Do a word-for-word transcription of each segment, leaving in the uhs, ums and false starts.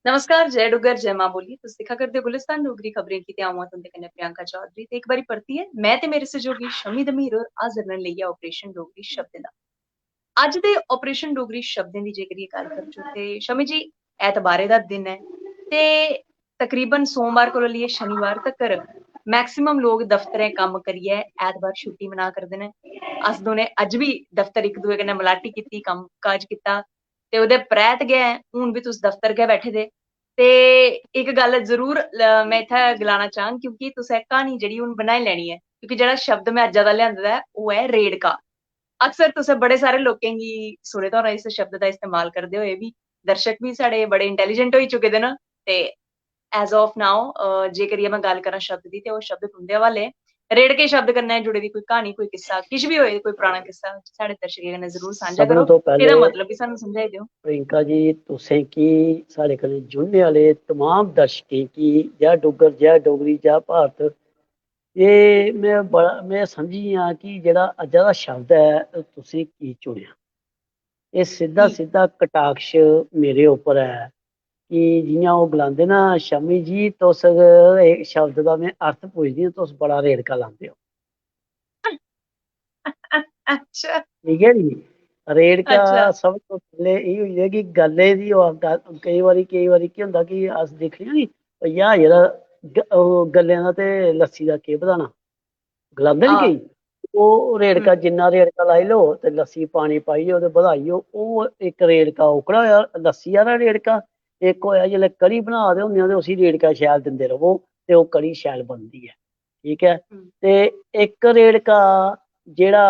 नमस्कार, जय डुग्गर, जय मां बोली। तुस दिक्खा करदे ओ गुलिस्तान डोगरी खबरें गी ते अ'ऊं आं तुं'दे कन्नै प्रियंका चौधरी। ते इक बारी परतियै में ते मेरे सैहयोगी शमी दमीर होर हाजर न लेइयै ऑपरेशन डोगरी शब्दें दा। अज्ज दे ऑपरेशन डोगरी शब्दें दी जेकर एह् गल्ल करचै ते शमी जी, ऐतबारै दा दिन ऐ ते तकरीबन सोमवार कोला लेइयै शनिवार तक्कर मैक्सिमम लोक दफ्तरें कम्म करियै ऐतबार छुट्टी मना करदे न। अस दोनें अज्ज बी दफ्तर इक दूए कन्नै मलाटी कीती, कम्म काज कीता ते ओह्दे परैत गै हून बी तुस दफ्तर गै बैठे दे। ते इक गल्ल जरूर, अ, में इत्थै गलाना चाहङ, क्योंकि तुसें क्हानी जेह्ड़ी हून बनाई लैनी ऐ, क्योंकि जेह्ड़ा शब्द में अज्जा दा लेआंदे दा ऐ, ओह् ऐ रेड़का। अक्सर तुसें बड़े सारे लोकें गी सुने दा होना इस शब्द दा इस्तेमाल करदे होए बी। दर्शक बी साढ़े बड़े इंटेलिजेंट होई चुके दे न। ते as of now, अ, जेकर में गल्ल करां शब्द दी, ते ओह् शब्द तुं'दे हवाले। रेड़के शब्द कन्नै जुड़ी दी कोई क्हानी, कोई किस्सा, किश बी होए, कोई पराना किस्सा, साढ़े दर्शकें कन्नै जरूर सांझा सभनें करो। तो पैह्ले एह्दा मतलब बी सानूं समझाई देओ। प्रियंका जी, तुसें की साढ़े कन्नै जुड़ने आह्ले तमाम दर्शकें गी जय डुग्गर, जय डोगरी, जय भारत। एह् में बड़ा, में समझी गेआं कि जेह्ड़ा अज्जा दा शब्द ऐ, तुसें की चुनेआ? एह् सिद्धा हम्म। सिद्धा कटाक्ष मेरे उप्पर ऐ कि जि'यां ओह् गलांदे ना, "शमी जी, तुस एह् शब्द दा में अर्थ पुछदी आं, तुस बड़ा रेड़का लांदे ओ।" अच्छा। ठीक ऐ जी? रेड़का अच्छा। सब तो पैह्ले एह् होई गेआ कि गल्लें दी ओह् गल्ल, केईं बारी, केईं बारी केह् होंदा कि अस दिक्खने आं नी, "भैया, यरा, ग-, ओह् गल्लें दा ते लस्सी दा केह् पता ना?" गलांदे नी हां। केईं, ओह् रेड़का, हम्म। जिन्ना रेड़का लाई लो ते लस्सी पानी पाइयै ओह्दे बधाई ओड़ो, ओह् इक रेड़का ओह्कड़ा होएआ, लस्सी आह्ला रेड़का। इक होएआ, जिसलै कढ़ी बना दे होंदे ओ ते उसी रेड़का शैल दिंदे र'वो ते ओह् कढ़ी शैल बनदी ऐ, ठीक ऐ। हम्म। ते इक रेड़का जेह्ड़ा,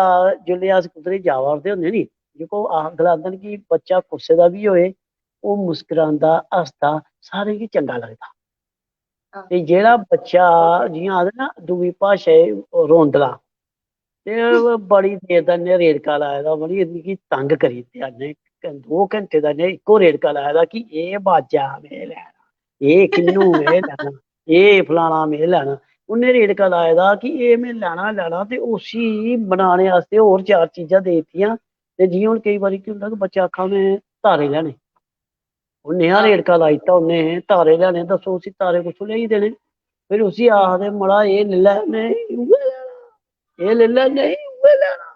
जिसलै अस कुतै जा 'रदे होंदे नी, जेह्को आख-, गलांदे न कि बच्चा कुसै दा बी होए, ओह् मुस्करांदा, हसदा, सारें गी चंगा लगदा। हां। ते जेह्ड़ा बच्चा, जि'यां आखदे ना, दूई भाशा च रोंदला, ते ओह् बड़ी देर दा इ'न्नै रेड़का लाए दा, बड़ी मिगी तंग करी दित्ता इ'न्नै। दो घैंटे दा इ'न्नै इक्को रेड़का लाए दा कि एह् बाजा में लैना, एह् किन्नू में लैना, एह् फलाना में लैना। उ'न्नै रेड़का लाए दा कि एह् में लैना, लैना, ते उसी मनाने आस्तै होर चार चीजां देई दित्तियां। ते जि'यां हून केईं बारी केह् होंदा कि बच्चा आखा, "में तारे लैने।" ओह् नेहा हां। रेड़का लाई दित्ता उ'न्नै, तारे लैने, दस्सो उसी तारे कुत्थूं लेई देने? फिर उसी आखदे, "मड़ा, एह् लेई लै, नेईं, उ'ऐ लैना, एह् लेई लै, नेईं, उ'ऐ लैना।"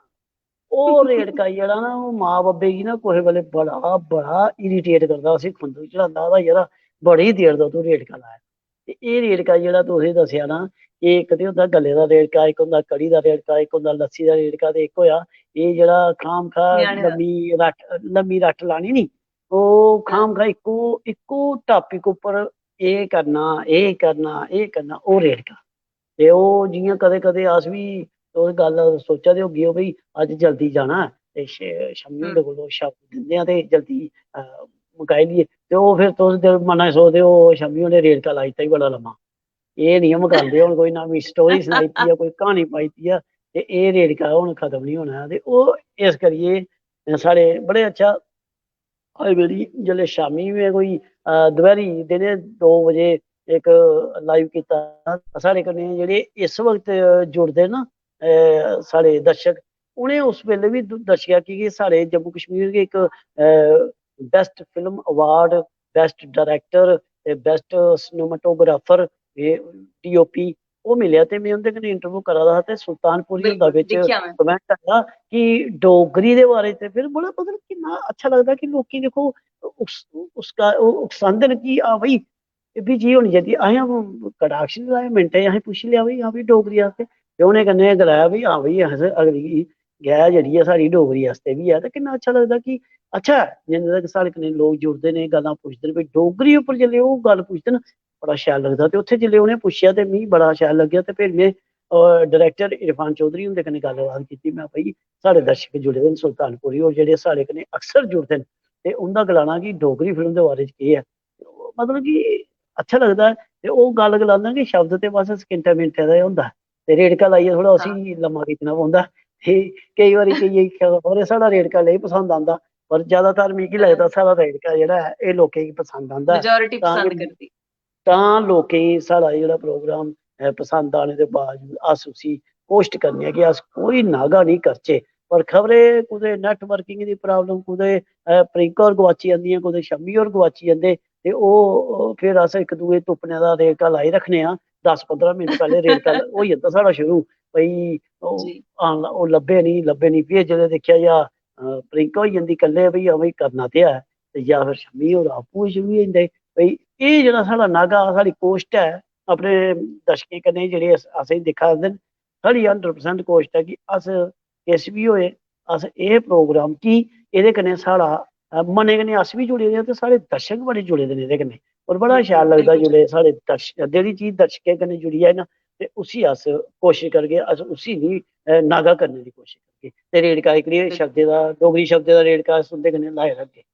ओह् रेड़का जेह्ड़ा ना, ओह् मां बब्बै गी ना कुसै बेल्लै बड़ा, बड़ा irritate करदा, उसी खुंदक चढ़ांदा, "आखदा, यरा, बड़ी देर दा तूं रेड़का लाया।" ते एह् रेड़का जेह्ड़ा तुसें दस्सेआ ना, एह् इक ते होंदा गल्ले दा रेड़का, इक होंदा कढ़ी दा रेड़का, इक होंदा लस्सी दा रेड़का, ते इक होएआ एह् जेह्ड़ा खामखा ञ्याणे दा। लम्मी रट्ट, लम्मी रट्ट लानी नी, ओह् हां। खामखा इक्को, इक्को topic उप्पर एह् करना, एह् करना, एह् करना, ओह् रेड़का। ते ओह् जि'यां कदें-कदें अस बी तुस गल्ल सोचा दे होगे ओ भई अज्ज जल्दी जाना ऐ ते श-, शम्मी हुंदे हम्म। कोलों शब्द दिंदे आं ते जल्दी, अ, मकाई लेइए। ते ओह् फिर तुस दिल मनै च सोचदे ओ, "शम्मी होरें रेड़का लाई दित्ता ई बड़ा लम्मा। एह् निं मकांदे, हून कोई नमीं story सनाई दित्ती ऐ, कोई क्हानी पाई दित्ती ऐ, ते एह् रेड़का हून खत्म निं होना ऐ।" ते ओह् इस करियै साढ़े बड़े अच्छा अज्ज मेरी जिसलै शामीं में कोई, अ, दपैह्री दिनें दो बजे इक live कीता, साढ़े कन्नै जेह्ड़े इस वक्त जुड़दे न, अ, साढ़े दर्शक, उ'नें उस बेल्लै बी द-, दस्सेआ कि, कि साढ़े जम्मू कश्मीर गी इक, अ, best film award, best director ते best cinematographer, एह् D O P, ओह् मिलेआ ते में उं'दे कन्नै interview करा दा हा ते सुल्तानपुरी हुंदा बिल्कुल, बिच दिक्खेआ में। Comment आया कि डोगरी दे बारे च ते फिर बड़ा, मतलब, किन्ना अच्छा लगदा कि लोकें, दिक्खो, उस, उसका, ओह् उकसांदे न कि हां भई, एह् बी चीज होनी चाहिदी। असें कटाक्ष निं लाया, मिंटें च असें पुच्छी लेआ भई, हां भई, डोगरी आस्तै। ते उ'नें कन्नै गलाया भई, हां भई, अस अगली गै जेह्ड़ी ऐ साढ़ी डोगरी आस्तै बी ऐ। ते किन्ना अच्छा लगदा कि अच्छा ऐ, जिन्ने तक साढ़े कन्नै लोक जुड़दे न, गल्लां पुछदे न, भई डोगरी उप्पर जेल्लै ओह् गल्ल पुछदे न, बड़ा शैल लगदा। ते उत्थै जेल्लै उ'नें पुच्छेआ ते मिगी बड़ा शैल लग्गेआ। ते फिर में, अ, director इरफान चौधरी हुंदे कन्नै गल्लबात कीती। में, "भाई, साढ़े दर्शक जुड़े दे न सुल्तानपुरी होर, जेह्ड़े साढ़े कन्नै अक्सर जुड़दे न, ते उं'दा गलाना कि डोगरी film दे बारे च केह् ऐ?" मतलब कि अच्छा लगदा ऐ। ते ओह् गल्ल गलांदा कि शब्द ते बस सकिंटें मिंटें दा गै होंदा ऐ, ते रेड़का लाइयै थोह्ड़ा उसी हां। लम्मा खिच्चना पौंदा। ते केईं बारी केइयें गी आखेआ, "खबरै साढ़ा रेड़का नेईं पसंद आंदा", पर जैदातर मिगी लगदा साढ़ा रेड़का जेह्ड़ा ऐ, एह् लोकें गी पसंद आंदा ऐ। Majority तां पसंद करियै करदी। तां लोकें गी साढ़ा जेह्ड़ा program ऐ पसंद आने दे बावजूद अस उसी कोशट करने आं कि अस कोई नागा नेईं करचै। पर खबरै कुतै नैटवर्किंग दी प्रॉब्लम, कुतै, अ, प्रियंका होर गोआची जंदियां, कुतै शम्मी होर गोआची जंदे, ते ओह्, ओह् फिर अस इक दूए तुप्पने दा रेड़का लाई रक्खने आं। दस पंदरां मिंट पैह्लें रेड़का ल-, होई जंदा साढ़ा शुरू, भई ओह् जी। आन-, ओह् लब्भे निं, लब्भे निं। फ्ही जिसलै दिक्खेआ जा, अ, प्रियंका होई जंदी कल्ले, भई हां भई करना ते है, ते जां फिर शम्मी होर आपूं गै शुरू होई जंदे। भई एह् जेह्ड़ा साढ़ा नागा, साढ़ी कोशट ऐ अपने दर्शकें कन्नै, जेह्ड़े अस-, असेंगी दिक्खा दे न, साढ़ी हंड्रेड परसेंट कोशट ऐ कि अस किश बी होए, अस एह् प्रोग्राम की एह्दे कन्नै साढ़ा, अ, मनै कन्नै अस बी जुड़े दे आं ते साढ़े दर्शक बड़े जुड़े दे न एह्दे कन्नै। और बड़ा बिल्कुल, शैल लगदा बिल्कुल। जिसलै साढ़े दर्श-, जेह्ड़ी चीज दर्शकें कन्नै जुड़ी जाए ना, ते उसी अस कोशश करगे, अस उसी बी, अ, नागा करने दी कोशश करगे। ते रेड़का एह्कड़े जी। शब्दें दा, डोगरी शब्दें दा रेड़का अस उं'दे कन्नै लाए रखगे।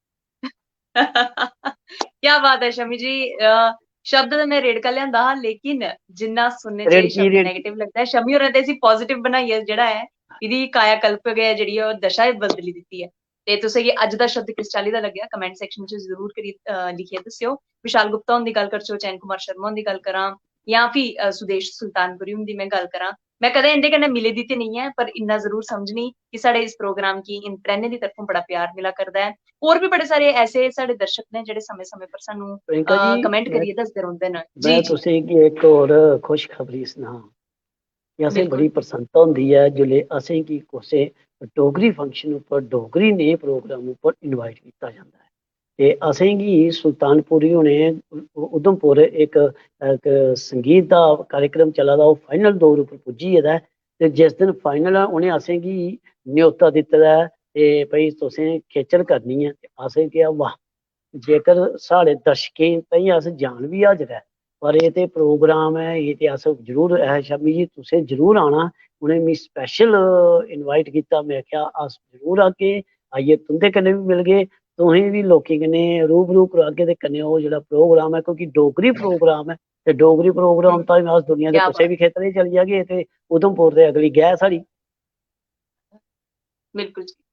क्या बात ऐ शमी जी। अ, शब्द ते में रेड़का लेआंदा हा, लेकिन जिन्ना सुनने च एह् रेड़की, शब्द रेड़की। Negative लगदा ऐ, शमी होरें ते इसी positive बनाइयै जेह्ड़ा ऐ, एह्दी कायाकल्प गै जेह्ड़ी ऐ, ओह् दशा गै बदली दित्ती ऐ। ते तुसें गी अज्ज दा शब्द किस चाल्ली दा लग्गेआ, comment section च जरूर करी, अ, लिखियै दस्सेओ। विशाल गुप्ता हुंदी गल्ल करचै, चैन कुमार शर्मा हुंदी गल्ल करां, जां फ्ही, अ, सुदेश सुल्तानपुरी हुंदी में गल्ल करां, में कदें इं'दे कन्नै मिली दी ते नेईं ऐ, पर इन्ना जरूर समझनी कि साढ़े इस प्रोग्राम गी इन त्रैनें दी तरफों बड़ा प्यार मिला करदा ऐ। होर बी बड़े सारे ऐसे साढ़े दर्शक न जेह्ड़े समें-समें पर सानू, प्रियंका अ, जी, comment में, करियै दसदे रौंह्दे न। जी, में जी। तुसेंगी इक होर खुशखबरी सनां कि असें बिल्कुल। बड़ी प्रसन्नता होंदी ऐ जिसलै असेंगी कुसै डोगरी function उप्पर, डोगरी नेह् प्रोग्राम उप्पर invite कीता जंदा ऐ। ते असेंगी सुल्तानपुरी होरें उ-, उधमपुर इक, इक संगीत दा कार्यक्रम चला दा, ओह् final दौर उप्पर पुज्जी गेदा ऐ। ते जिस दिन final ऐ, उ'नें असेंगी न्योता दित्ते दा ऐ ते भई तुसें खेचल करनी ऐ। ते असें केह्, वाह, जेकर साढ़े दर्शकें ताईं अस जान बी हाजर ऐ, पर एह् ते प्रोग्राम ऐ, एह् ते अस जरूर, ऐ, शम्मी जी, तुसें जरूर आना। उ'नें मी special invite कीता, में आखेआ, "अस जरूर आगे, आइयै तुं'दे कन्नै बी मिलगे, तुसें बी लोकें कन्नै रूबरू करागे ते कन्नै ओह् जेह्ड़ा प्रोग्राम ऐ, क्योंकि डोगरी प्रोग्राम ऐ, ते डोगरी प्रोग्राम हम्म। ताईं अस दुनिया दे क्या कुसै बात। बी खेतरे च चली जागे, ते उधमपुर ते अगली गै साढ़ी।" बिल्कुल जी,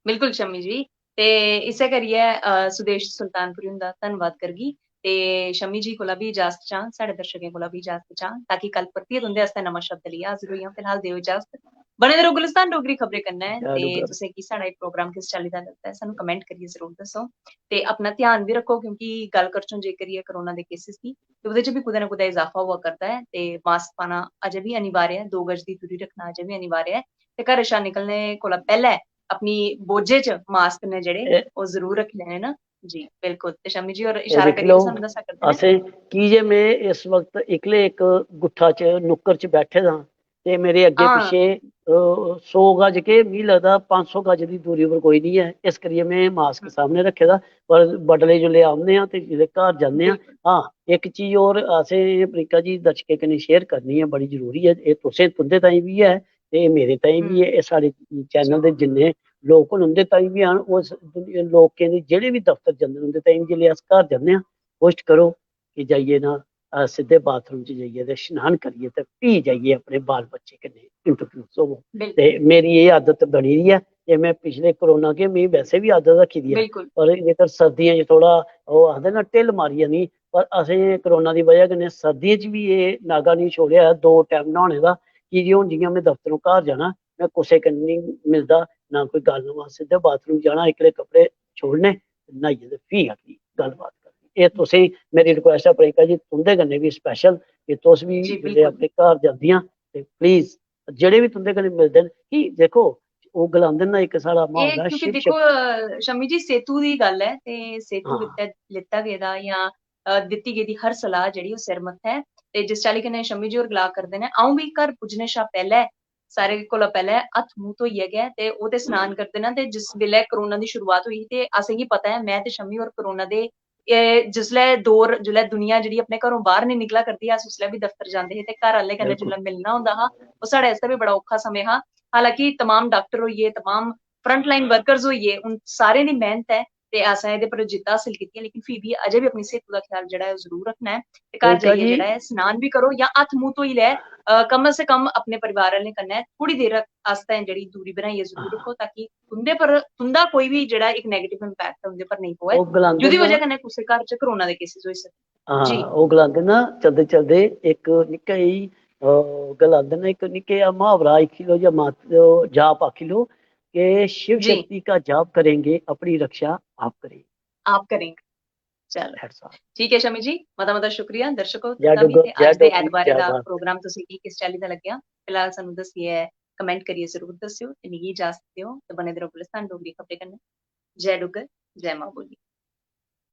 बिल्कुल शम्मी जी। ते इस्सै करियै, अ, सुदेश सुल्तानपुरी हुंदा धन्नवाद करगी। ते शम्मी जी कोला बी इजाजत चांह्ग, साढ़े दर्शकें कोला बी इजाजत चांह्ग, ताकि कल परतियै तुं'दे आस्तै नमां शब्द लेइयै हाजर होई जां। फिलहाल देओ इजाजत। बने दे र'वो गुलिस्तान डोगरी खबरें कन्नै। ते तुसें गी साढ़ा एह् प्रोग्राम किस चाल्ली दा लगदा ऐ, सानूं comment करियै जरूर दस्सो। ते अपना ध्यान बी रक्खो, क्योंकि गल्ल करचै जेकर एह् कोरोना दे cases दी, ते ओह्दे च बी कुतै ना कुतै इजाफा होआ करदा ऐ। ते mask पाना अजें बी अनिवार्य ऐ, दो गज दी दूरी रक्खना अजें बी अनिवार्य ऐ। ते घरै शा निकलने कोला पैह्‌ले अपनी बोझे च mask न जेह्ड़े, ए- ओह् जरूर रक्खी लैने न। जी, बिल्कुल। ते शम्मी जी होर ए, इशारा दिक्खी करियै लैओ, सानूं दस्सा करदे न। असें, की जे में इस वक्त इकले इक गुट्ठा च, नुक्कड़ च बैठे दा आं, ते मेरे अग्गें हां। पिच्छें, अ, सौ गज के, मिगी लगदा, पंज सौ गज दी दूरी पर कोई निं ऐ, इस करियै में mask हम्म। सामने रक्खे दा। पर बडलै जिसलै औन्ने आं ते जिसलै घर जन्ने आं, बिल्कुल। हां, इक चीज होर असें, प्रियंका जी, दर्शकें कन्नै share करनी ऐ, बड़ी जरूरी ऐ। एह् तुसें, तुं'दे ताईं बी ऐ, ते एह् मेरे ताईं बी हम्म। ऐ, एह् साढ़े channel दे जिन्ने लोक न, उं'दे ताईं बी हैन। उस दुनिया, लोकें दे जेह्ड़े बी दफ्तर जंदे न, उं'दे ताईं बी जिसलै अस घर जन्ने आं, कोशट करो कि जाइयै ना, अ, सिद्धे bathroom च जाइयै ते शनान करियै ते फ्ही जाइयै अपने बाल बच्चे कन्नै introduce होवो। बिल्कुल। ते मेरी एह् आदत बनी दी ऐ, ते में पिछले कोरोना के, में वैसे बी आदत रक्खी दी ऐ। बिल्कुल। पर जेकर सर्दियें च थोह्ड़ा, ओह् आखदे ना, ढिल्ल मारी जानी, पर असें कोरोना दी बजह कन्नै सर्दियें च बी एह् नागा निं छोड़ेआ ऐ दो टैम न्हौने दा, की जे हून जि'यां में दफ्तरों घर जाना, में कुसै कन्नै निं मिलदा, ना कोई गल्ल बात, सिद्धे bathroom जाना, इक्कले कपड़े छोड़ने, न्हाइयै ते फ्ही अगली गल्ल बात करनी। एह् तुसें, मेरी request ऐ प्रियंका जी, तुं'दे कन्नै बी special, कि तुस बी जी, जिसलै बिल्कुल। अपने घर जंदियां ते please जेह्ड़े बी तुं'दे कन्नै मिलदे न, कि दिक्खो, ओह् गलांदे न ना, इक साढ़ा एह् म्हावरा ऐ, क्योंकि शिव दिक्खो, शक्ति। अ, शम्मी जी, सेतु दी गल्ल ऐ ते सेतु हां। गित्तै लेता गेदा जां, अ, दित्ती गेदी हर सलाह जेह्ड़ी ओह् सिर मत्थै ऐ। ते जिस चाल्ली कन्नै शम्मी जी होर गला करदे न, अ'ऊं बी घर पुज्जने शा पैह्‌लै, सारें कोला पैह्‌लै हत्थ मूंह् धोइयै गै, ते ओह् ते स्नान करदे न। ते जिस बेल्लै कोरोना दी शुरुआत होई ही, ते असेंगी पता ऐ, में ते शम्मी होर कोरोना दे, एह् जिसलै दौर, जिसलै दुनिया जेह्ड़ी अपने घरों बाह्‌र निं निकला करदी ही, अस उसलै बी दफ्तर जंदे हे ते घर आह्‌लें कन्नै बिल्कुल। जिसलै मिलना होंदा हा, ओह् साढ़े आस्तै बी बड़ा औखा समें हा। हालांकि तमाम डाक्टर होई गे, तमाम frontline workers होई गे, उन सारें दी मेह्‌नत ऐ ते असें एह्‌दे पर जित्तां हासल कीतियां, लेकिन फ्ही बी अजें बी अपनी सेह्‌तू दा ख्याल जेह्‌ड़ा ऐ, ओह् जरूर रक्खना ऐ। ते घर प्रियंका जाइयै जी, जेह्‌ड़ा ऐ, स्नान बी करो जां हत्थ मूंह् धोई लै, अ, कम से कम अपने परिवार आह्‌लें कन्नै थोह्‌ड़ी देर आस्तै जेह्‌ड़ी दूरी बनाइयै जरूर हां। रक्खो, ताकि तुं'दे पर, तुं'दा कोई बी जेह्‌ड़ा इक negative impact ऐ, उं'दे पर नेईं पवै, ओह् गलांदे जेह्‌दी न, बजह कन्नै कुसै घर च कोरोना दे cases होई सकदे। हां, जी। ओह् गलांदे न, चलदे-चलदे इक निक्का जेही, अ, गलांदे न, इक निक्का जेहा मुहावरा आखी लैओ जां मात-, जाप आखी लैओ कि शिव जी। शक्ति का जाप करेंगे, अपनी रक्षा आप करेंगे। आप करेंगे। चलो, That's all। ठीक है शमी जी, मता मता शुक्रिया। दर्शकों, जय तुसां भी डुग्गर, ते जय अज्ज दे डोगरी, ऐतवारे जय दा भारत। प्रोग्राम तुसें गी किस चाल्ली दा लग्गेआ, फिलहाल सानू दस्सियै कमेंट करियै जरूर दस्सियो ते मिगी इजाजत देओ ते बने दे रहो गुलिस्तान डोगरी खबरें कन्नै। जय डुग्गर, जय मां बोली।